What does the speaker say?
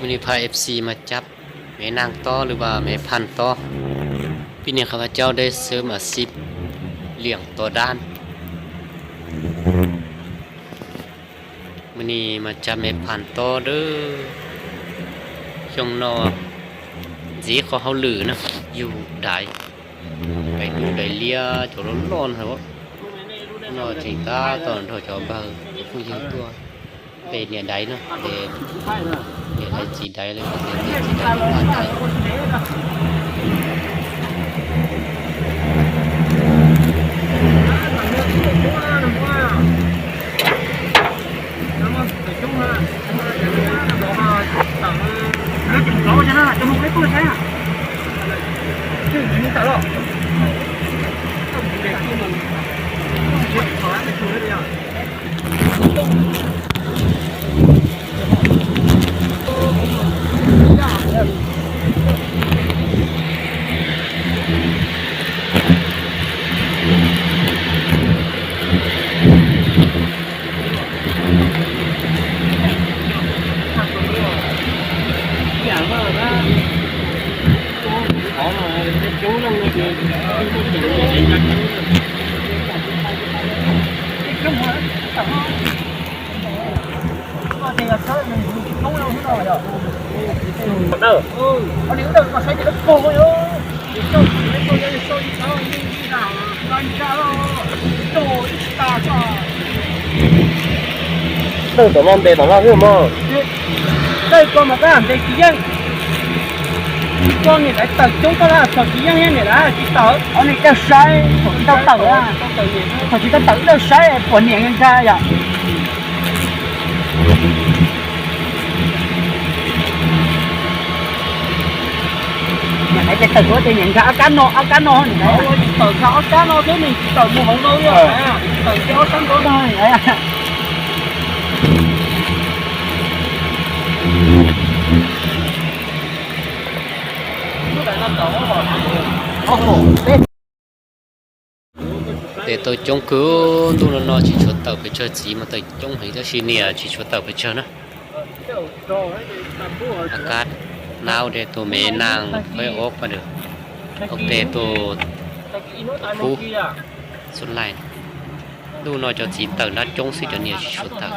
Mej ni pha F C mas cab Mej Naj tob lwm vas Mej Phan tob. Pib niam qhov vas cau dej xwb mas xib liam tua dab. Mej ni mas cab Mej Phan tob dab. Xyoo no ntxiv qhov hauj lwm na, yug daiv, daiv dub daiv liab cov loj loj no. No tseem tab tom nrog cov npawg cov phooj ywg tuaj. Ces niam daiv no, ces niam daiv txiv daiv li, ces niam txiv daiv pha daiv. Tawm tom no ntes tom no xwb mog. Tawm ko mas koj ntes tsis yeej. Koj niam lawv tawm coob koj lawv txhom tsis yeej thiab niam lawv tsis tawm. Ob niag dawj saib thaum tsis tau tawm, thaum tsis tau tawm dawj saib puas niam nkag yom. Niam lawv ces tawm kuv ces niam nkag ob kab no, ob kab no niam lawv. Tawm nkag ob kab no xwb nws tsis tawm mus hauv no li, tawm ces ob sab nkaus no. Tes tau coob kawg, ntuj no no tsis tshua tawm pes tsawg, txiv mas tawm coob heev tab sis niam tsis tshua tawm pes tsawg na. A kab nab de tus Mej Naj, qhov ob pas dws, ob tes tus Kub, Xub Laij. Ntuj no cov txiv tawm nab coob xwb, cov niam tsis tshua tawm.